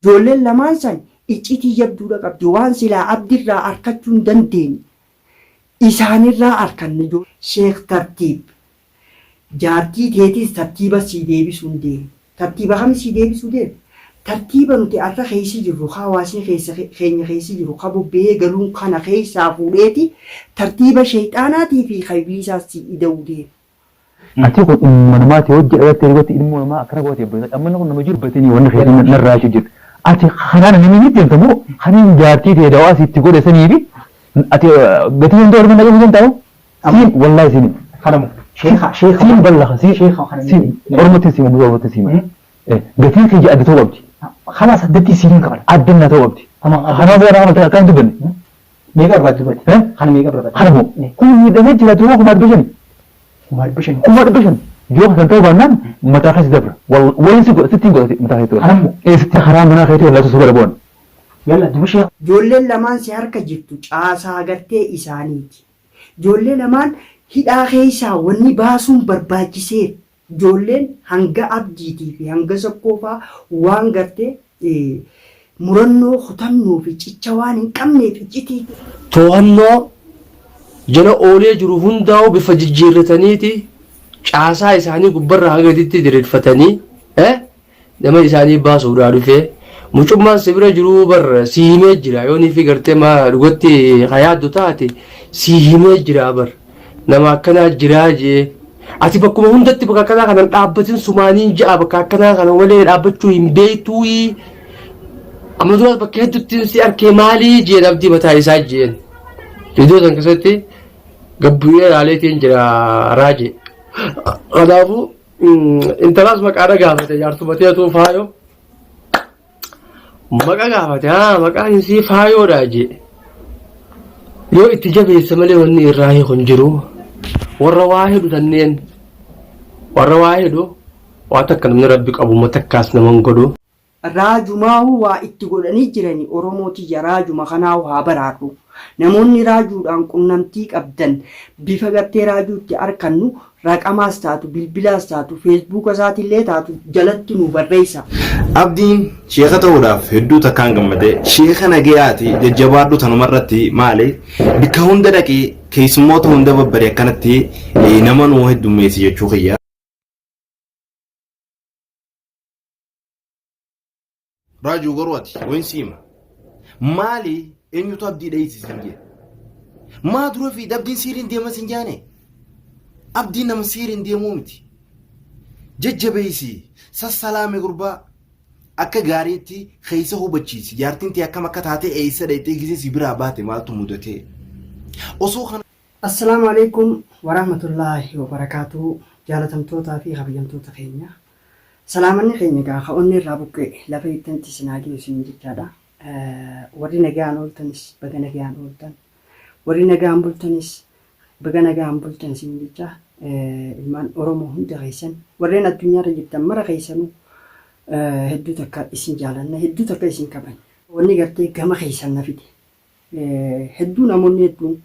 Ijoolleen lamaan san iccitii jabduudha qabdi waan silaa abdirraa arkachuu hin dandeenye isaanirraa arkanne. Sheikh Tartiib jaartii teetis tartiiba sii deebisuun deema. Tartiiba kami sii deebisuu deema? Tartiiba nuti arra keessa jirru ka hawaasni keessa keenya keessa jiru ka bobba'ee galuun kana keessaa fuudheeti tartiiba sheyxaanaatii fi ka ibliisaas sii ida'uu deema. Atii kun ilma namaati hojii dhalattee dhugatti ilmoo namaa akkana goote obboleessa amma inni kun nama jiru batanii wanni keetii narraa jechuu jirti. Ati kanaan namni ni deemta moo kaniin jaartii tee dawaa sitti godhe sanii fi ati gatii hunda waluma naquu danda'u siin wallaahi siin Kanamu sheekha sheekha siin ballaha siin sheekha kana siin oromootiin siima muka oromootiin siima gatiin kiyya adda ta'uu qabdi Kalaas addatti siin hin kafala. adda na ta'uu qabdi. Tamam adda. Kanaaf waan amantaa akka hin dubbanne. Meeqa barbaaddu dubarti? Eh? Kana meeqa barbaaddu? Kana moo kun miidhamee jira dura 500,000. 500,000. 500,000 yoo kan ta'uu baannaan mataa keessa dabra. Waliin si godha sittiin godha mataa keessa dabra. Kana moo? Ee sitti karaa manaa keetii wallaasu si godha boon. Yalla duba sheekha. Ijoolleen lamaan si harka jirtu caasaa gartee isaaniiti. Ijoollee lamaan hidhaa keessaa wanni baasuun barbaachiseef Ijoolleen hanga Abdiitii fi hanga Sokkoo faa waan gartee murannoo, kutannoo fi cicha waan hin qabneef iccitii. Toohannoo jala oolee jiru hundaa'uu bifa jijjiirrataniiti caasaa isaanii gubbarraa haga gaditti diriirfatanii nama isaanii baasuudhaa dhufee mucummaan si bira jiruu bar si himee jira yoo nifi gartee maa dhugatti ka yaaddu taate si himee jira bar nama akkanaa jiraa jee ati bakkuma hundatti bakka akkanaa kanan dhaabbatin sumaaniin ja'a bakka akkanaa kana malee dhaabbachuu hin beektuuyi amma duraas bakka hedduutti si arkee maalii jeen abdii mataa isaa jeen viidiyoo san keessatti gabbu'ee ilaaleetiin jira raajee kanaafuu Intalaas maqaadha gaafate jaartuma teetuu faayoo. Maqa gaafate haa maqaan isii faayoodha jee. Yoo itti jabeesse malee wanni irraa hiiku hin jiru. Warra waa hidhu tanneen warra waa hidhu waa takka namni rabbi qabu takkaas nama hin godhu. Raajumaahuu waa itti godhanii jirani Oromoo tiyya raajuma kanaahu haa baraarru. Namoonni raajuudhaan qunnamtii qabdan bifa gartee raajuu itti arkannu raqamaas taatu bilbilaas taatu feesbuuka isaatillee taatu jalatti nuu barreessaa. Abdiin sheeka ta'uudhaaf hedduu takkaan gammade. Sheeka nagayaati jajjabaadhu tanumarratti maali bikka hunda dhaqi keessummoota hunda babbari akkanatti nama nuu heddummeessi jechuu kiyya. Raajuu garuu ati wayin siima. Maali eenyutu abdii dheeysi siin jee? Maa dura fi abdiin siiriin deema siin jaane? Abdiin nama siiriin deemuu miti. Jajjabeessi sassalaame gurbaa akka gaariitti keessa hubachiisi. Jaartiin tee akkam akka taate eessa dhayxee gisee si biraa baate maaltu mudatee? Osoo kana Assalaamu Aleykum Warahmatullaahi Wabarakaatuhu Jaalatamtootaa fi kabajamtoota keenya Salaamanni keenya egaa ka onnee irraa buqqa'e lafa jirtanitti isin haa gayu isiniin jechaadha. Warri nagayaan ooltanis baga nagayaan ooltan. Warri nagaan bultanis baga nagaan bultan isiniin jecha ilmaan Oromoo hunda keessan warreen addunyaarra jirtan mara keessanuu hedduu takka isin jaalanna hedduu takka isin kabajna. Wanni gartee gama keessan na fide hedduu namoonni hedduun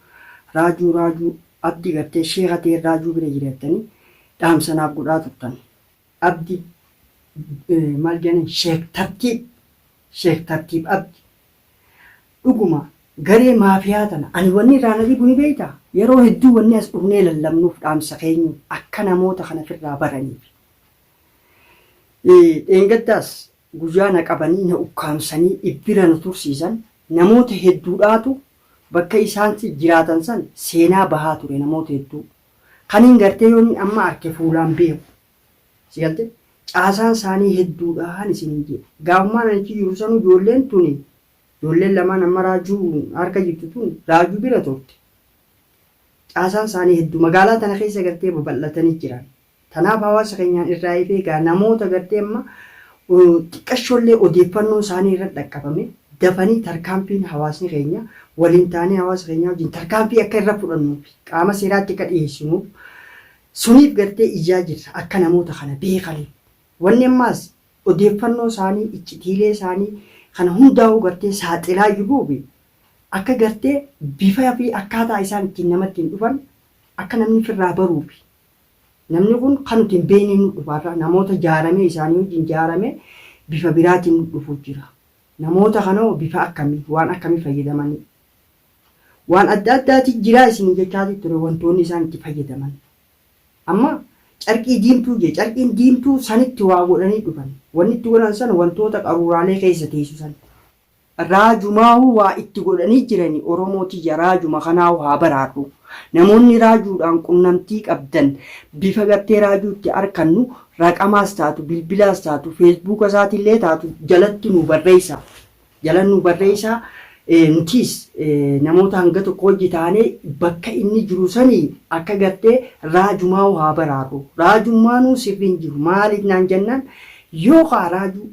raajuu raajuu abdi gartee sheeka ta'e raajuu bira jira jettanii dhaamsa naaf godhaa turtan. Abdi maal jedhaniin sheek tartiib sheek tartiib abdi dhuguma garee maafiyaa tana ani wanni irraa na dhibu ni beektaa yeroo hedduu wanni as dhufnee lallabnuuf dhaamsa keenyu akka namoota kana firraa baraniif. Dheengaddaas guyyaa na qabanii na ukkaamsanii ibbira na tursiisan namoota hedduudhaatu bakka isaan jiraatan san seenaa bahaa ture namoota hedduu. Kaniin gartee yooniin amma arke fuulaan beeku. Si galte? Caasaan isaanii hedduudhaan isiniin jedhe. Gaafumaan ani achi jiru sanuu ijoolleen tuni ijoolleen lamaan amma raajuu harka jirtu tun raajuu bira turte. Caasaan isaanii hedduu magaalaa tana keessa gartee babal'atanii jiran. Tanaaf hawaasa keenyaan irraa if eegaa. Namoota gartee amma xiqqashoollee odeeffannoon isaanii irra dhaqqabame dafanii tarkaanfiin hawaasni keenya waliin taanee hawaasa keenyaa wajjin tarkaanfii akka irra fudhannuuf qaama seeraatti akka dhiyeessinuuf suniif gartee iyyaa jirra akka namoota kana beekaniif. Wanni ammaas odeeffannoo isaanii iccitiilee isaanii kana hundaa'uu gartee saaxilaa jirruufi akka gartee bifa fi akkaataa isaan ittiin namatti hin dhufan akka namni firraa baruufi. Namni kun kan nuti hin beekneen nu dhufa har'a namoota jaaramee isaanii wajjin jaaramee bifa biraatiin nu dhufu jira. Namoota kanoo bifa akkamii waan akkamii fayyadamanii? Waan adda addaati jiraa isinii jechaati ture wantoonni isaan itti fayyadaman. Amma carqii diimtuu jee carqiin diimtuu sanitti waa godhanii dhufan. Wanni itti godhan san wantoota qaruuraalee keessa teessu san. Raajumaahuu waa itti godhanii jirani Oromoo tiyya raajuma kanaahu haa baraarru. Namoonni raajuudhaan qunnamtii qabdan bifa gartee raajuu itti arkannu raqamaas taatu bilbilaas taatu feesbuuka isaatillee taatu jalatti nuu barreessaa. Jala nuu barreessaa nutiis namoota hanga tokko wajji taanee bakka inni jiru sanii akka gartee raajumaahu haa baraarru. Raajummaanuu sirrii hin jiru. Maaliif naan jennaan yoo kaa raajuu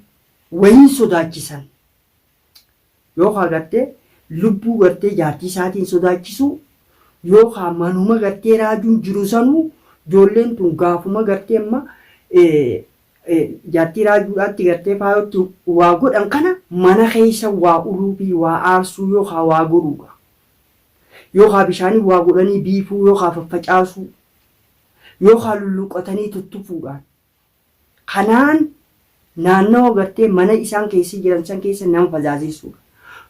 wayiin sodaachisan yookaa gartee lubbuu gartee jaartii isaatiin sodaachisuu yookaa manuma gartee raajuun jiru sanuu ijoolleen tun gaafuma gartee amma jaartii raajuudhaatti gartee faayootti waa godhan kana mana keessa waa uluu fi waa aarsuu yookaa waa godhuudha. Yookaa bishaanii waa godhanii biifuu yookaa faffacaasuu yookaa lulluuqqatanii tuttufuudhaan Kanaan naannawa gartee mana isaan keessa jiran san keessa nama fazaazeessuudha.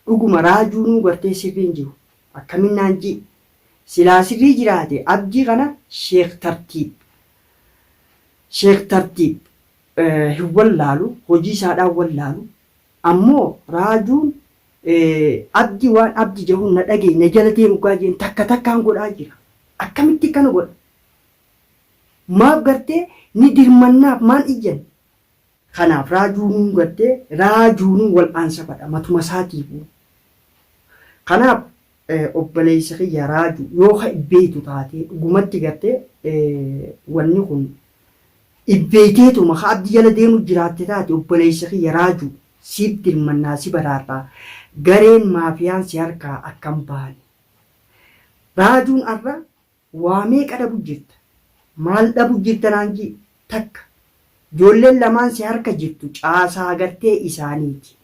Dhuguma raajuunuu gartee sirrii hin jiru. Akkamin naan ji'i. Silaa sirrii jiraate abdii kana sheekh tartiib sheekh tartiib hin wallaalu hojii isaadhaan wallaalu ammoo raajuun abdi waan abdi jahuun na dhaga'i na jala deemu gaa jeen takka takkaan godhaa jira. Akkamitti akkana godha? Maaf gartee ni dirmannaaf maan iyyan? Kanaaf raajuunuu gartee raajuunuu wal'aansa fadha matuma isaatiifuu. Kanaaf obboleessa kiyya raajuu yoo ka ibbeeytu taatee dhugumatti gartee wanni kun ibbeeyteetuma ka abdi jala deemu jiraatte taate obboleessa kiyya raajuu siif dirmannaa si baraarraa gareen maafiyaan si harkaa akka hin baane. Raajuun arra Waa meeqa dhabu jirta? Maal dhabu jirta naan ji'i? Takka. Joolleen lamaan si harka jirtu caasaa gartee isaaniiti.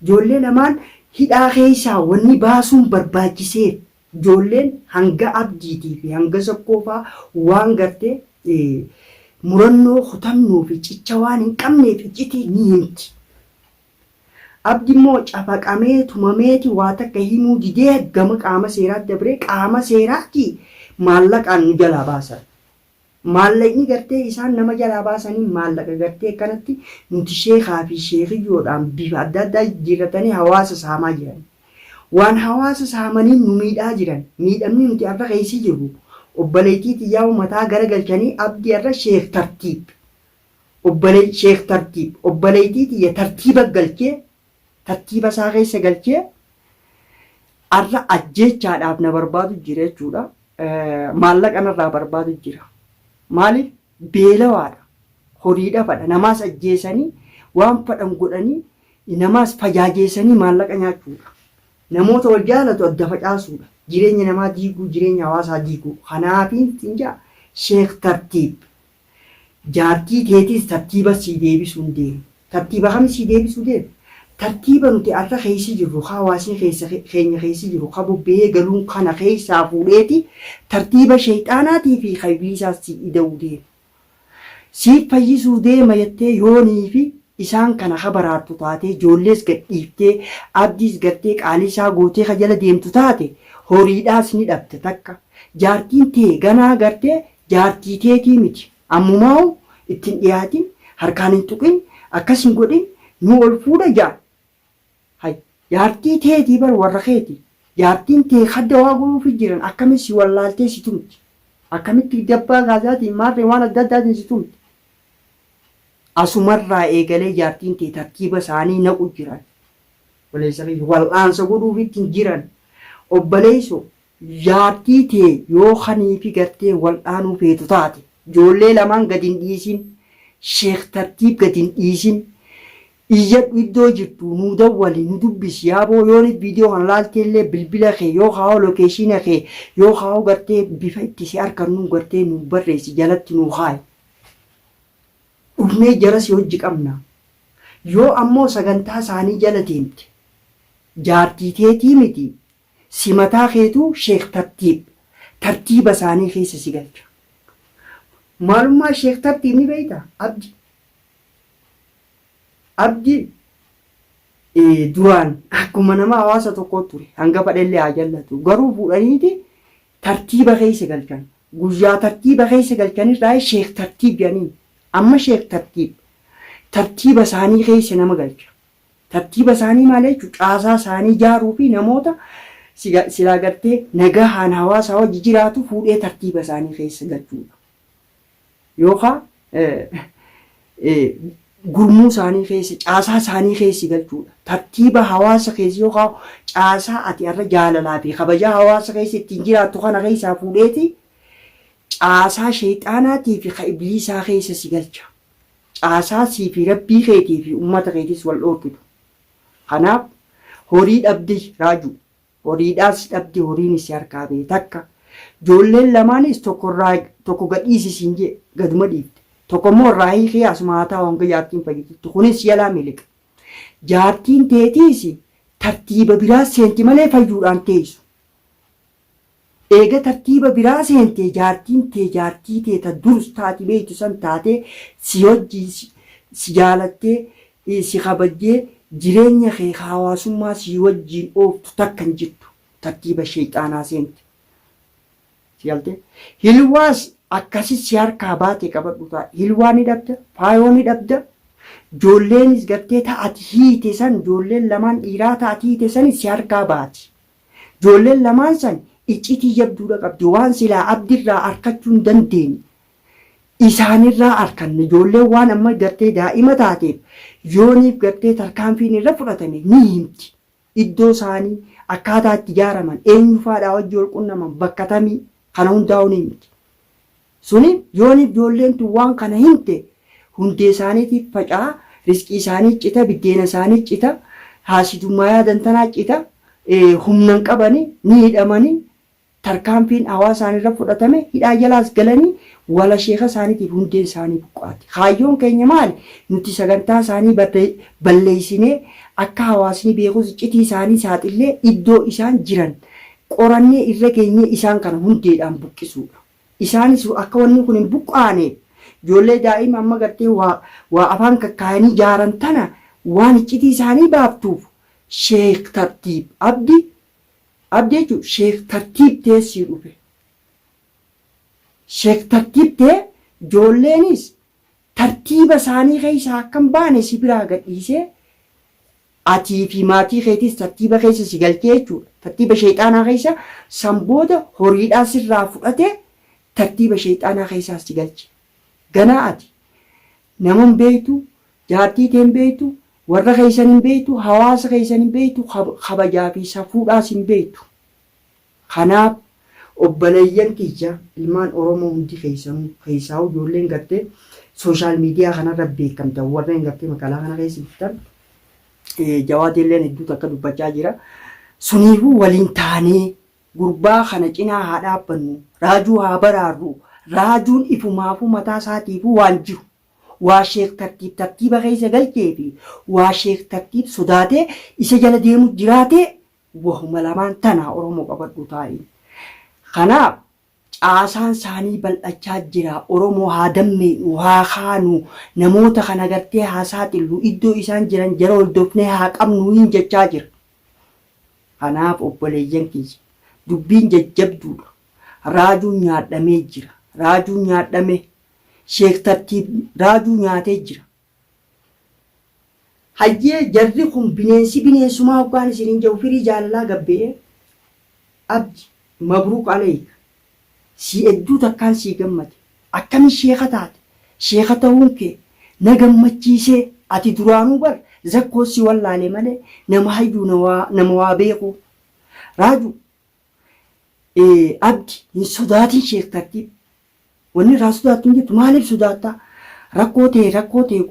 Joollee lamaan hidhaa keessaa wanni baasuun barbaachiseef joolleen hanga Abdiitii fi hanga Sokkoo faa waan gartee murannoo, kutannoo fi cicha waan hin qabneef iccitii ni himti. Abdi immoo cafaqamee tumameeti waa takka himuu didee gama qaama seeraatti dabree qaama seeraati maallaqaan nu jalaa baasan. Maallaqni gartee isaan nama jalaa baasanii maallaqa gartee akkanatti nuti sheekaa fi sheekiyyoodhaan bifa adda addaa jijjiirratanii hawaasa saamaa jiran. Waan hawaasa saamaniin nu miidhaa jiran. Miidhamni nuti arra keessa jirru obboleettii tiyyaa mataa garagalchanii abdi arra sheek tartiib. Obboley sheikh tartiib obboleytii tiyya tartiiba galchee tartiiba isaa keessa galchee arra ajjeechaadhaaf na barbaadu jira jechuudha. Maallaqa narraa barbaadu jira. Maaliif beelawaadha. Horiidha fadha. Namaas ajjeesanii waan fadhan godhanii namaas fajaajeessanii maallaqa nyaachuudha. Namoota wal jaalatu adda facaasuudha. Jireenya namaa diiguu, jireenya hawaasaa diiguu. Kanaafiin sin jaa sheekh tartiib Jaartii teetiis tartiiba sii deebisuun deema. Tartiiba kami sii deebisuu deema? Tartiiba nuti arra keessa jirru ka hawaasni keessa keenya keessa jiru ka bobba'ee galuun kana keessaa fuudheeti tartiiba sheyxaanaatii fi ka ibliisaas sii ida'uu deema. Siif fayyisuu deema jettee yoonii fi isaan kana ka baraartu taatee joollees gad dhiiftee abdiis gartee qaalii isaa gootee ka jala deemtu taate horiidhaas ni dhabda takka. Jaartiin tee ganaa gartee Jaartii teetii miti ammumaahu itti hin dhiyaatin harkaan hin tuqin akkas hin godhin nu ol fuudha ja'an hay jaartii teetii bar warra keeti jaartiin tee kadda waa godhuufi jiran akkami si wallaaltee si tumti akkamitti dabbaa gaazaatiin maarree waan adda addaatiin si tumti asumarraa eegalee jaartiin tee tartiiba isaanii naqu jiran obboleessa kiyya wal'aansa godhuufitti hin jiran obboleessoo Jaartii tee yoo kaniifi gartee waldhaanuu feetu taate joollee lamaan gad hin dhiisin sheekh tartiib gad hin dhiisin iyyadhu iddoo jirtu nuu dawwali nu dubbisi yaaboo yoonif viidiyoo kana laalteellee bilbila kee yoo kaa'oo lokeeshiina kee yoo kaa'oo gartee bifa itti si arkannuun gartee nuu barreessi jalatti nuu kaayi dhufnee jara si hojji qabna yoo ammoo sagantaa isaanii jala deemte jaartii teetii miti Si mataa keetuu sheekh tartiib tartiiba isaanii keessa si galcha. Maalummaa sheekh tartiib ni beektaa? Abdi. Abdi. Duraan akkuma nama hawaasa tokkoo ture hanga fedhellee haa jallatu garuu fuudhaniiti tartiiba keessa galchan. Guyyaa tartiiba keessa galchanirraa sheek tartiib jedhaniin. Amma sheek tartiib tartiiba isaanii keessa nama galcha. Tartiiba isaanii maal jechuun caasaa isaanii ijaaruu fi namoota silaa gartee nagahaan hawaasa wajji jiraatu fuudhee tartiiba isaanii keessa galchuudha. Yookaan gurmuu isaanii keessa caasaa isaanii keessa galchuudha. Tartiiba hawaasa keessa yookaan caasaa ati har'a jaalalaa fi kabajaa hawaasa keessa ittiin jiraattu kana keessaa fuudheeti caasaa sheexaanaatii fi ka ibliisaa keessa si galcha. Caasaa sii fi rabbii keetii fi ummata keetis wal dhoorkitu. Kanaaf horii dhabdi Raajuu. Horiidhaas dhabdi horiinis si harkaa bahe takka. Joolleen lamaanis tokko irraa tokko gad dhiisi siin jee gaduma dhiifte. Tokko immoo irraa hiikii asuma haa taa'u hanga jaartiin fayyitutti. Kunis si jalaa miliqa. Jaartiin teetiis tartiiba biraa seenti malee fayyuudhaan teessu. Eega tartiiba biraa seentee jaartiin tee jaartii tee ta dur ta ati beeytu san taatee si wajjiin si jaalattee si kabajjee jireenya kee ka hawaasummaa sii wajjiin ooftu takka hin jirtu. Tartiiba sheeyxaanaa seente. Si galtee? Hilwaas akkasi si harkaa baate qabadhu ta'a. Hilwaa ni dhabda, faayoo ni dhabda, joolleenis gartee ta ati hiite san joolleen lamaan dhiiraa ta ati hiite sanis si harkaa baati. Joolleen lamaan san iccitii jabduudha qabdi. Waan silaa Abdirraa arkachuu hin dandeenye isaanirraa arkanne. Joolleen waan amma gartee daa'ima taateef yooniif gartee tarkaanfiin irra fudhatame ni himti. Iddoo isaanii, akkaataa itti ijaaraman, eenyufaadhaa wajji wal qunnaman, bakka tamii, kana hundaa'uu ni himti. Suni yooniif joolleen tun waan kana himte hundee isaaniitiif faca'a, rizqii isaanii cita, biddeena isaanii cita, haasidummaa yaadan tanaa cita, humna hin qabani, ni hidhamani, tarkaanfiin hawaasaan irra fudhatame, hidhaa jalaas galanii, wala sheekha isaaniitiif hundeen isaanii buqqaati. Kaayyoon keenya maali? Nuti sagantaa isaanii balleessinee akka hawaasni beekus iccitii isaanii saaxillee iddoo isaan jiran qorannee irra geenyee isaan kana hundeedhaan buqqisuudha. Isaanis akka wanni kun hin buqqaaneef ijoollee daa'ima amma gartee waa waa afaan kakkaayanii jaaran tana waan iccitii isaanii baaftuuf Sheekh Tartiib Abdi Abdi jechuun Sheekh Tartiib tee sii dhufe. Sheekh Tartiib tee ijoolleenis tartiiba isaanii keessaa akka hin baane si biraa gadhiisee Atii fi maatii keetiis tartiiba keessa si galchee jechuudha. Tartiiba sheyxaanaa keessa san booda horiidhaa sirraa fudhatee tartiiba sheyxaanaa keessaas si galche. Ganaa ati nama hin beektu, jaartii tee hin beektu, warra keessan hin beektu, hawaasa keessan hin beektu, kabajaa fi safuudhaas hin beektu. Kanaaf obboleeyyan kiyya ilmaan Oromoo hundi keessanuu keessaahuu ijoolleen gartee social media kanarra beekamtan warreen gartee magaalaa kana keessa jirtan Jawaadeelleen hedduu takka dubbachaa jira. Suniifuu waliin taanee gurbaa kana cinaa haa dhaabbannu, raajuu haa baraarru, raajuun ifumaafuu mataa isaatiifuu waan jiru. Waa sheek tartiib tartiiba keessa galchee fi waa sheek tartiib sodaatee isa jala deemu jiraatee Wahuma lamaan tana Oromo qabadhu taa'i. Kanaaf caasaan isaanii bal'achaa jira. Oromo haa dammeeynu, haa kaanu, namoota kana gartee haa saaxillu, iddoo isaan jiran jara hordofnee haa qabnuuyin jechaa jira. Kanaaf obboleeyyan kiyya dubbiin jajjabduudha. Raajuun nyaadhamee jira. Raajuun nyaadhame. Sheek Tartiib raajuu nyaatee jira. Hayyee jarri kun bineensi bineensumaa hoggaan isiniin jedhu firii jaalalaa gabbe'ee Abdi mabruuk aleyk sii hedduu takkaan sii gammade akkami sheekha taate sheekha tahuun kee na gammachiisee ati duraanuu bar zakkoo si wallaale malee nama hayyuu nama waa beekuu Raaju Abdi hin sodaatin sheek tartiib Wanni irraa sodaattu hin jirtu. Maaliif sodaatta? Rakkoo tee rakkoo tee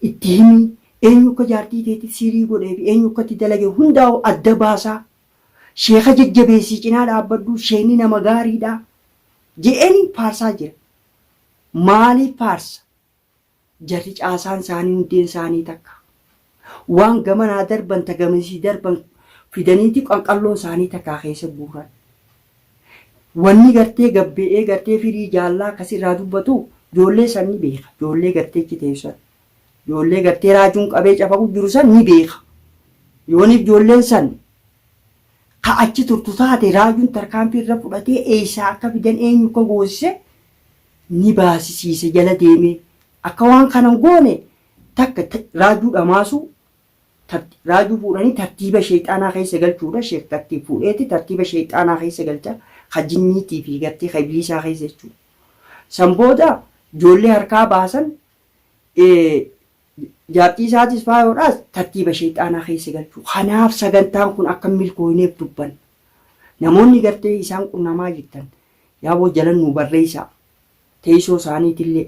itti himi. Eenyu akka jaartii teetiif siirii godhee fi eenyu akka itti dalage hundaa'u adda baasaa. Sheeka jajjabeessii cinaa dhaabbadhu. Sheekni nama gaariidha. Je'eni faarsaa jira. Maaliif faarsa? Jarri caasaan isaanii hundeen isaanii takka. Waan gamanaa darban ta gamasii darban fidaniiti qanqalloo isaanii takkaa keessa guuran. Wanni gartee gabbe'ee gartee firii jaallaa akkas irraa dubbatu joollee san ni beeka. Joollee gartee achi teessu san. Joollee gartee raajuun qabee cafaqu jiru san ni beeka. Yooniif ijoolleen san ka achi turtu taate raajuun tarkaanfii irra fudhatee eessaa akka fidan eenyu akka goosise ni baasisiise jala deemee. Akka waan kana hin goone takka raajuu dhamaasuu Raajuu fuudhanii tartiiba sheeyxaanaa keessa galchuudha. Sheekh Tartiib fuudheeti tartiiba sheeyxaanaa keessa galcha. Ka jinniitii fi gartee ka ibliisaa keessa jechuudha. San booda ijoollee harkaa baasan jaartii isaatis faayoodhaas tartiiba sheeyxaanaa keessa galchuu. Kanaaf sagantaan kun akka hin milkooyneef dubbanna. Namoonni gartee isaan qunnamaa jirtan yaaboo jala nuu barreessaa. Teessoo isaaniitillee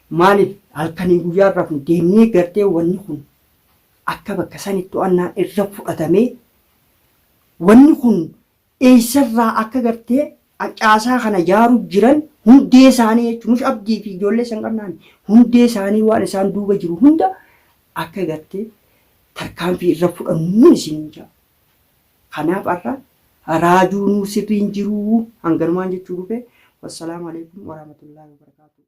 maaliif halkanii guyyaa rafnu deemnee gartee wanni kun akka bakka sanitti to'annaan irra fudhatamee wanni kun eessarraa akka gartee caasaa kana jaaru jiran hundee isaanii jechuun mush abdii fi ijoollee san qabnaan hundee isaanii waan isaan duuba jiru hunda akka gartee tarkaanfii irra fudhannuun isin jaa. Kanaaf har'a raajuunuu sirriin jiruu hanganumaan jechuu dhufe. Wassalaamu alaikum warahmatullaahi wabarakaatuh.